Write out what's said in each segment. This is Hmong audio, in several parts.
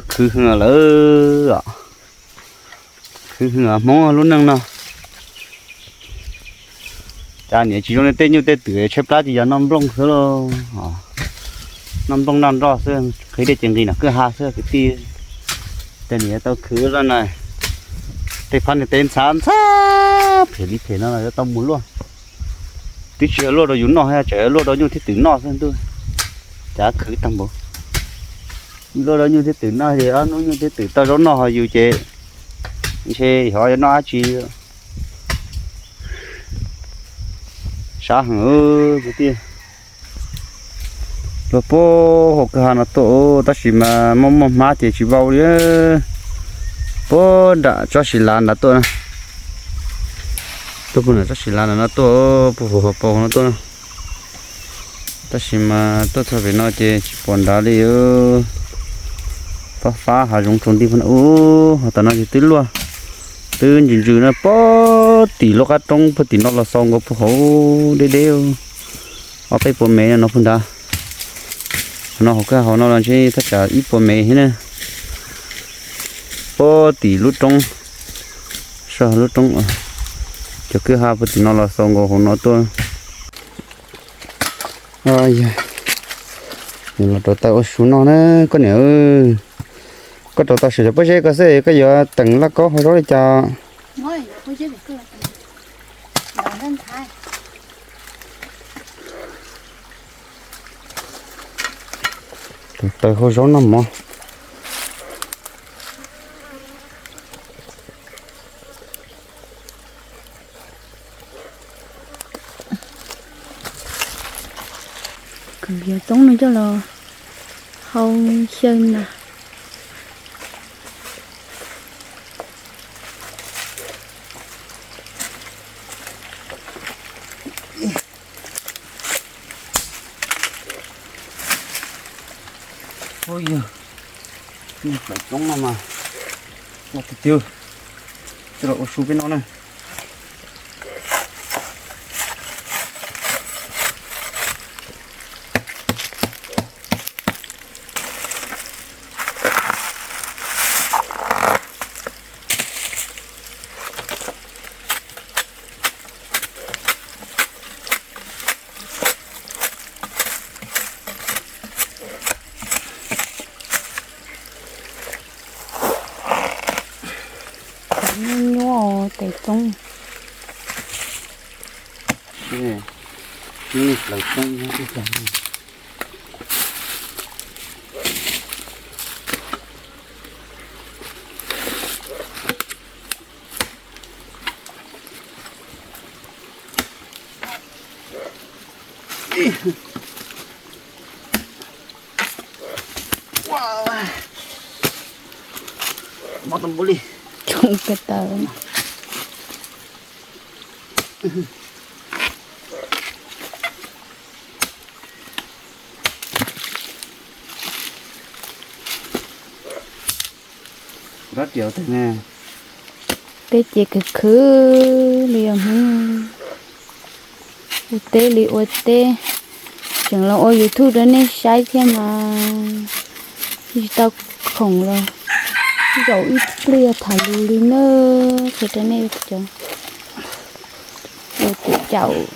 Khwv hwv lawm os. Khwv hwv Hmoob lub neej no. Cas niam tsis zoo li tej nyuj tej twm tshaib plab ces yog noj nplooj xwb lauj. Noj nplooj noj nroj xwb, qhib dej ces nqis nram kwj ha xwb kwv tij. Tej niam yuav tau khwv zoj na. Tej phab niag teb ntxhab ntxhab phem li phem no los yuav tau mus luaj. Twb tsis yog luaj rau yus noj, tseem luaj rau nyuj thiab twm noj xwb ntuj. Cas khwv tag npaum. Luaj rau nyuj thiab twm noj ces ob hnub nyuj thiab twm tau zaub noj ho yus ces ntshe xyov yuav noj dab tsi. Sab heev kwv tij. Luag puag hauv kwj ha no tuaj, tab sis mas muaj muaj hmab ces tsis vau li. Puag nram tsob si lav nrad tuaj na. Tuaj puag nram tsob si lav nrad no tuaj, puag hauv paus no tuaj na. Tab sis mas tuaj txog pem no ces tsis pom nrad li. Fab fab hav zoov tsaus nti puag no, ub, ho tom no ces twb luaj, twb ntsws ntsws na, puag tim lub qab roob puag tim no los xaus nkaus puag hauv deb deb. Ob peb puas mev no puag nrad. Qhov no hauv kwj ha hauv no los ntshe thaj tsam ib puas mev thiab na. Puag tim lub roob, sab lub roob, cov kwj ha puag tim no los xaus nkaus hauv no tuaj. Yog, los rau taws ua su noj na koj niam. Koj rau taws siav cov pob zeb ko xwb koj yuav teem laj kaub hau zaub li cas? Rau taws hau zaub noj mov. Kuv yuav toob no coj los hau xyaw na. Ub yog, nej plaws toob no mas, no tiag tiag, coj los ua su peb noj na. Nyuaj nyuaj tes toob. Plaws toob no. Mob tau npaum li. Tsoom ka taw. Rab riam tag ne. Peb ces khwv khwv li os Hmoob. Ua teb li ua teb, tseem los ua YouTube rau nej saib thiab mas tsis tau khoom los zaum ib pliag tham lus li na. Qhia rau nej cov ua kev caum.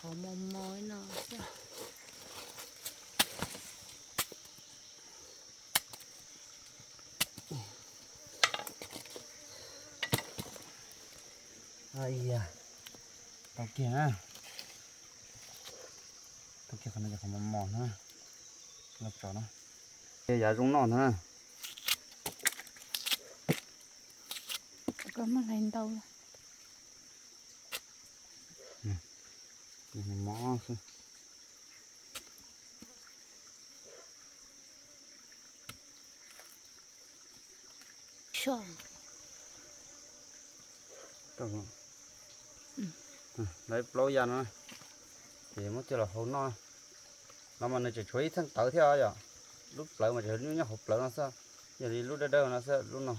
Qhov mos mos no xwb. Tau kiag na. Tau kiag qhov no ces qhov mos mos na. Los tso na. Yav zoo noj ntag na. Koj muab hlais ntau. Mos xwb. Lawv plaub yav no ces muab coj los hau noj. No mas nws tseem tshuav ib txheej tawv thiab yom. Lub plawv mas tseem nyob hauv plawv no xwb, yog li lub dawb dawb no xwb lub no.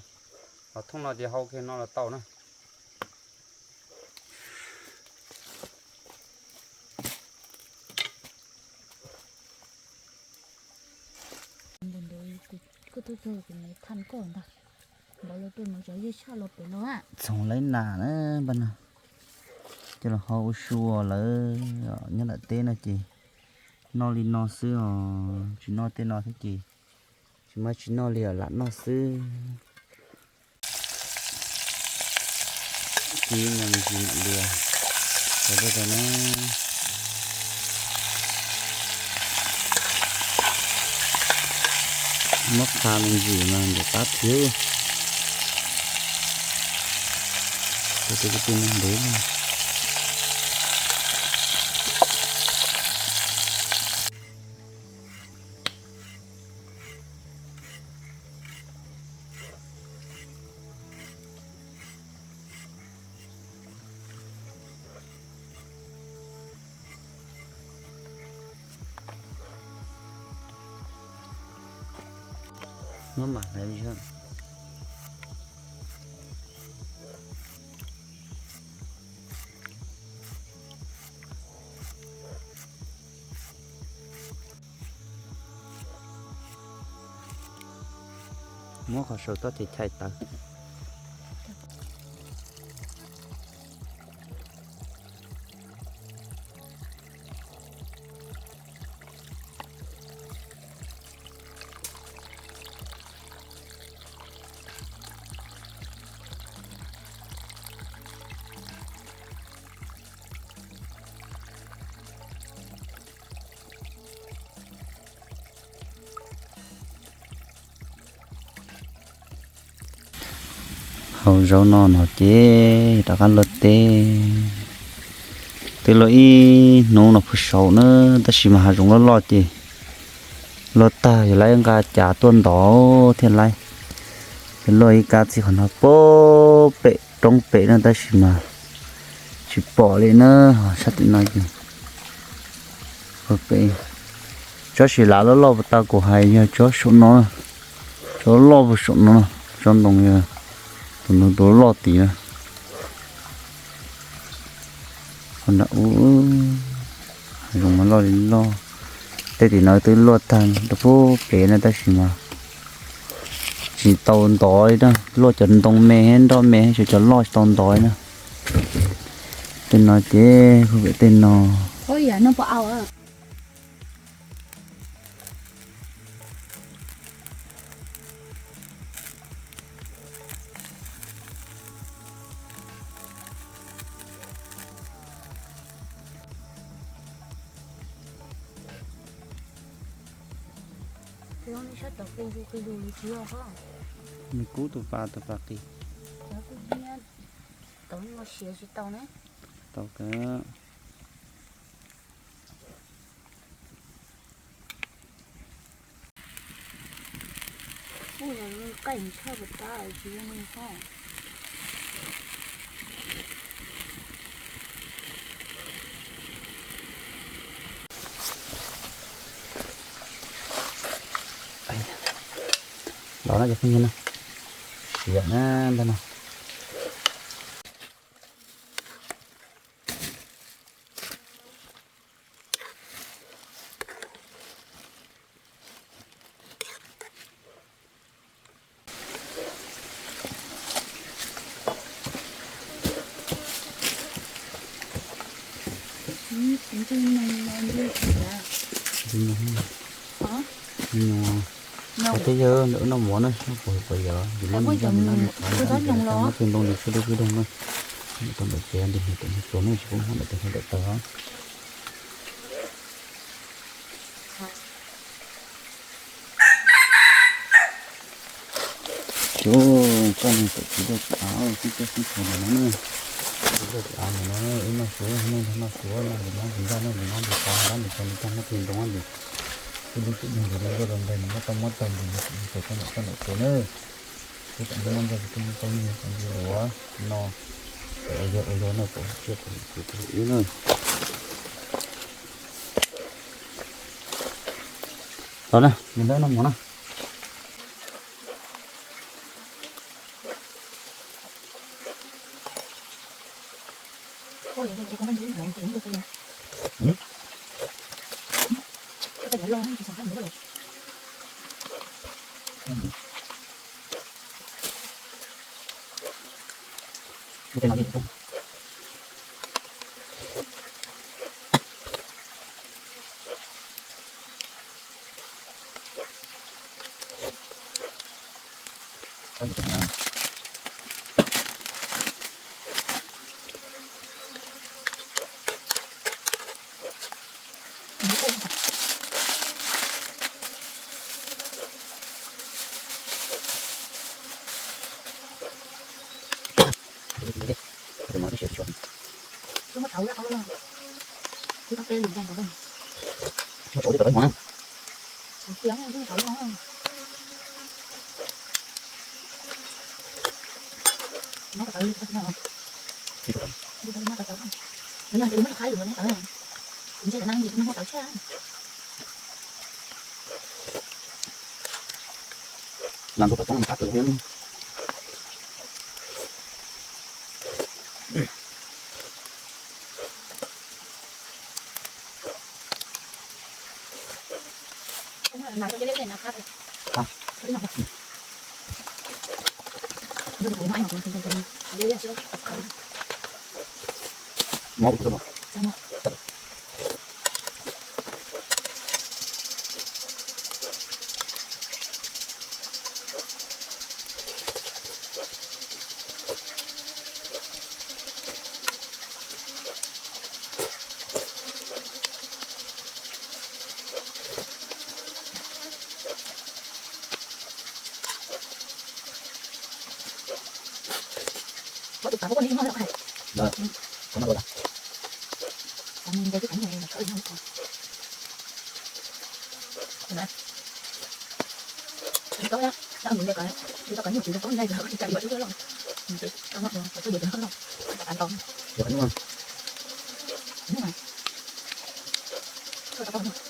Los thooj no ces hau kiag no los tau na. Txhoov laib nas na npaj no, coj los hau ua su lawm. Nyob nram teb no ces noj li no xwb os, tsis noj tej no thiab ces tsis muaj tsis noj li os, lam noj xwb. Ci me ntsis mam li, muab qha me ntsis mas ntam qab thiab. Muab mam hlais li. Muab qhov saum toj ces chais tawv. Hau zaub no no ces rov qab luaj teb. Twb luaj ib hnub no puag saum na, tab sis mas hav zoov loj loj ces luaj tag yog lawv nqa cas tuaj ntov thiaj lawv. Twb luaj ib kab txij qhov no puag pem roob pem na, tab sis mas tsis pom li na, sab tim no ces puag pem. Tsob sis lav loj loj puas tau kuv hais yog tsob saum no, tsob loj puag saum no, tsob ntoo yog tus ntoo tus loj tid na. Qhov nram ub, hav zoov mas loj li loj. Tej tim no twb luaj tag rau puag pem na, tab sis mas tsis tau ntov li na, luaj cov ntoo me, nroj me, tsuas cov loj tsis tau ntov li na. Tej no ces puag pem tej no. Nws kub tus pas, tus pas qis. Tau kawg. Los no cov phooj ywg na, siav na ntag no. Twb yog ntawm wb noj mov na, noj pom pom yog vim muab nws noj nws qab nws muab tus ntoo li tshuaj dub xwb dog na. Tau ntawm tsev ntawm niag tsev niag tsuas na, tsis pub muab ntawm tes ntawm taw os. Cov koj niag tawm tsis daj tsis av, tib coj tib tshua ntawm no na. Tsis daj tsis av ntawm no, wb noj suav, nej nrog noj suav, noj ntsis mab ntsis ntaj, noj ntsis mab ntsis qav, ntab ntsis tsau ntsis tag, noj tib ntoo ntsis. Twb lub twb dug ntsis li nkauj rau npeg, muab tau muab tau ntsis, ntsis tau tau ntawm tsuas na. Twb tau muab ntau tsis twb muab tau ntsis tau ntsis luav no. Ua yog ua yog no kom tsiaj kom tus tus ib na. Los na, nws lawv noj mov na.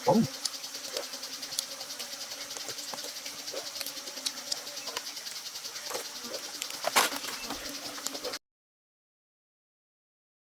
Ua